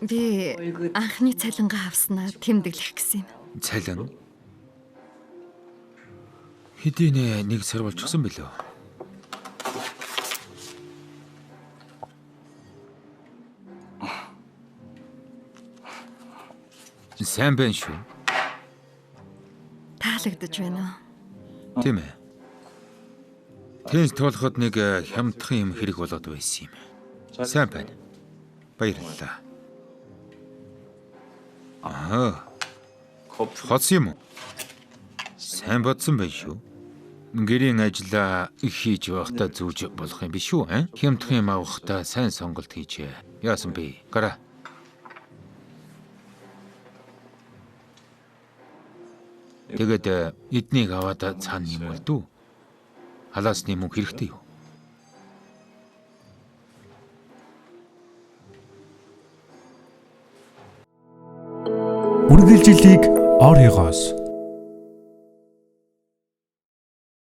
Би анхны цалингаа авснаа тэмдэглэх гэсэн юм. Цалин. Хэдийнэ нэг сар болчихсон билүү? Сайн байна шүү. Таалагдж байна уу? Тийм ээ. Тэнс туулахад нэг хямдхан юм хэрэг болоод байсан юм. Сайн байна. Баярлалаа. Аа. Хоц юм уу? Сайн бодсон байх шүү. Гэрийн ажлаа хийж байхдаа зүүж болох юм биш үү? Аа? Хямдхан юм авахдаа сайн сонголт хийжээ. Яасан бэ? Гараа. Тэгээд эднийг аваад цаана юм бол дүү. Халаасны мөнгө хэрэгтэй юу? Үргэлжлэлийг Оригоос